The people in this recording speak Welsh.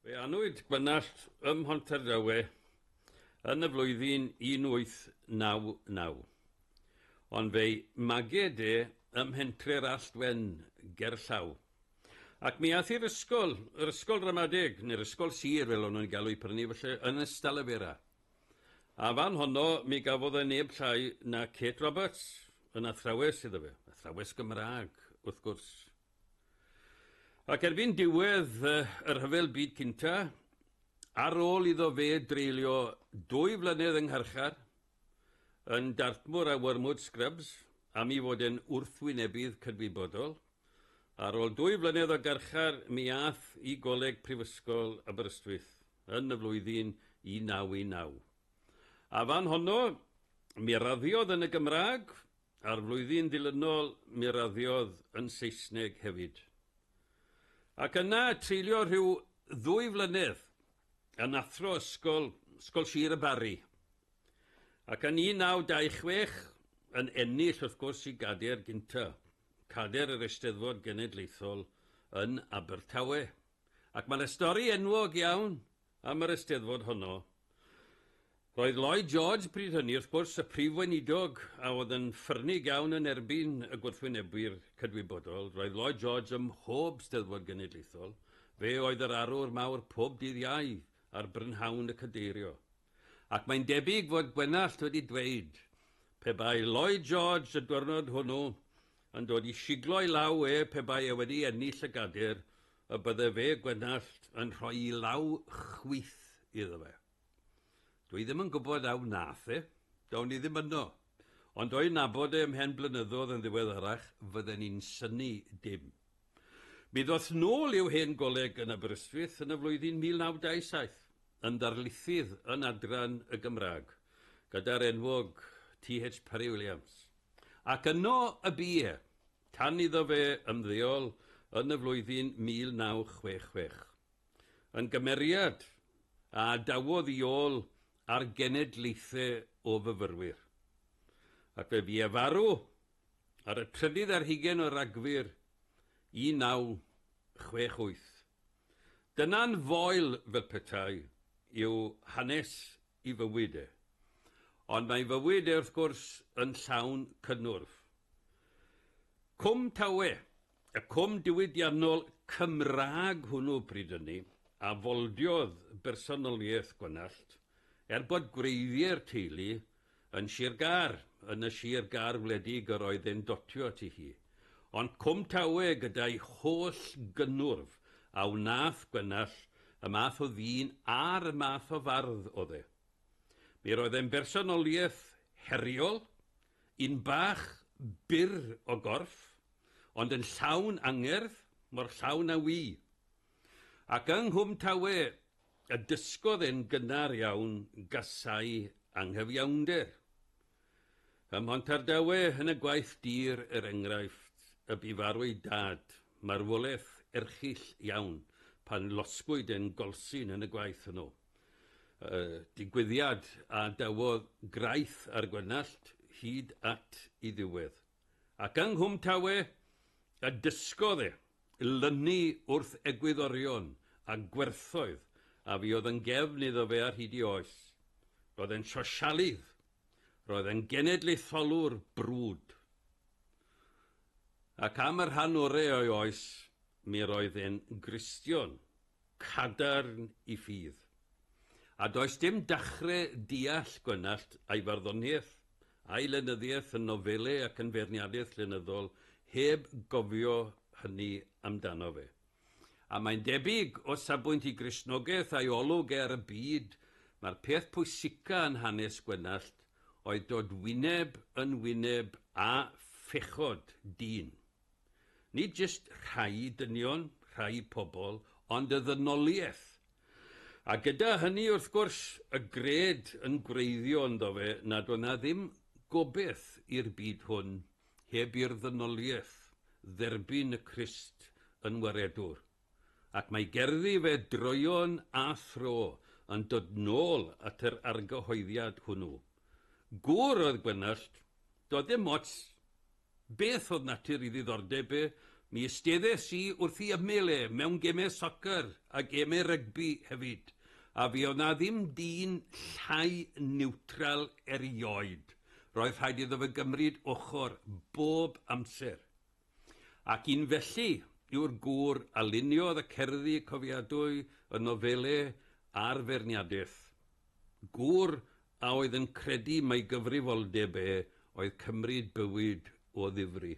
Fe anwyd Gwenallt ym Mhontardawe yn y flwyddyn 1899, ond fe'i maged e ym mhentre'r Allt Wen gerllaw. Ac mi ath i'r ysgol, yr ysgol ramadeg, neu'r ysgol sir fel o'n nhw'n galw i prynu felly, yn Ystalyfera. A fan honno mi gafodd e neb llai na Kate Roberts yn athrawes iddo fe, athrawes Gymraeg wrth gwrs. Ac erbyn diwedd y Rhyfel Byd Cynta, ar ôl iddo fe dreulio 2 flynedd yng ngharchar, yn Dartmoor a Wormwood Scrubs, am i fod e'n wrthwynebydd cydwybodol, ar ôl 2 flynedd o garchar mi ath i Goleg Prifysgol Aberystwyth yn y flwyddyn 1919. A fan honno, mi raddiodd yn y Gymraeg, A'r flwyddyn ddilynol mi raddiodd yn Saesneg hefyd. Ac yna treulio rhyw ddwy flynedd yn athro ysgol, Ysgol Sir y Barri. Ac yn 1926 yn ennill wrth gwrs i gader gynta, cader yr Eisteddfod Genedlaethol yn Abertawe. Ac mae 'na stori enwog iawn am yr Eisteddfod honno. Roedd Lloyd George bryd hynny, wrth gwrs, y Prif Weinidog a oedd yn ffyrnig iawn yn erbyn y gwrthwynebwyr cydwybodol. Roedd Lloyd George ym mhob Steddfod Genedlaethol. Fe oedd yr arwr mawr pob dydd Iau ar brynhawn y cadeirio. Ac mae'n debyg fod Gwenallt wedi dweud, pe bai Lloyd George y dwyrnod hwnnw yn dod i siglo ei law e pe bai e wedi ennill y gader, y bydde fe, Gwenallt, yn rhoi 'i law chwith iddo fe. Dwi ddim yn gwybod a wnath e, down i ddim yno. Ond o'i nabod e ymhen blynyddoedd yn ddiweddarach, fydden i'n synnu dim. Mi ddoth nôl i'w hen goleg yn Aberystwyth yn y flwyddyn 1927, yn ddarlithydd yn adran y Gymraeg, gyda'r enwog TH Parry Williams. Ac yno y bu e, tan iddo fe ymddeol yn y flwyddyn 1966. Yn gymeriad a adawodd 'i ôl ar genedlaethau o fyfyrwyr. Ac fe fu e farw ar y trydydd ar hugain o Ragfyr 1968. Dyna'n foel fel petai yw hanes 'i fywyd e. Ond mae fywyd e wrth gwrs yn llawn cynnwrf. Cwm Tawe, y cwm diwydiannol Cymraeg hwnnw pryd hynny, a foldiodd bersonoliaeth Gwenallt, er bod gwreiddiau'r teulu yn Sir Gâr, yn y Sir Gâr wledig yr oedd e'n dotio ati hi. Ond Cwm Tawe gyda'i holl gynnwrf a wnaeth Gwenallt y math o ddyn a'r math o fardd oedd e. Mi roedd e'n bersonoliaeth heriol, un bach byr o gorff, ond yn llawn angerdd, mor llawn â wy. Ac yng Nghwm Tawe y dysgodd e'n gynnar iawn gasau anghyfiawnder. Ym Mhontardawe, yn y gwaith dur, er enghraifft, y bu farw ei dad, marwolaeth erchyll iawn, pan losgwyd e'n golsyn yn y gwaith hwnnw. Y digwyddiad a adawodd graith ar Gwenallt hyd at ei ddiwedd. Ac yng Nghwm Tawe y dysgodd e lynu wrth egwyddorion a gwerthoedd a fuodd yn gefn iddo fe ar hyd ei oes. Roedd e'n sosialydd. Roedd e'n genedlaetholwr brwd. Ac am y rhan orau o'i oes, mi roedd e'n Gristion cadarn i ffydd. A does dim dachre deall Gwenallt a'i farddoniaeth, a'i lenyddiaeth yn nofelau ac yn feirniadaeth lenyddol heb gofio hynny amdano fe. A mae'n debyg, o safbwynt i Gristnogaeth a'i olwg e ar y byd, mae'r peth pwysica yn hanes Gwenallt oedd dod wyneb yn wyneb â phechod dyn. Nid jyst rhai dynion, rhai pobl, ond y ddynoliaeth. A gyda hynny, wrth gwrs, y gred yn gwreiddio ynddo fe nad oedd 'na ddim gobaith i'r byd hwn heb i'r ddynoliaeth dderbyn y Crist yn waredwr, ac mae gerddi fe droeon a thro yn dod nôl at yr argyhoeddiad hwnnw. Gŵr oedd Gwenallt, doedd dim ots beth oedd natur ei ddiddordeb e, Mi eisteddes i wrth ei ymyl e mewn gemau soccer a gemau rygbi hefyd, a fuodd 'na ddim dyn llai niwtral erioed. Roedd rhaid iddo fe gymryd ochr bob amser. Ac un felly yw'r gŵr a luniodd y cerddi cofiadwy, y nofelau a'r feirniadaeth. Gŵr a oedd yn credu mai gyfrifoldeb e oedd cymryd bywyd o ddifri.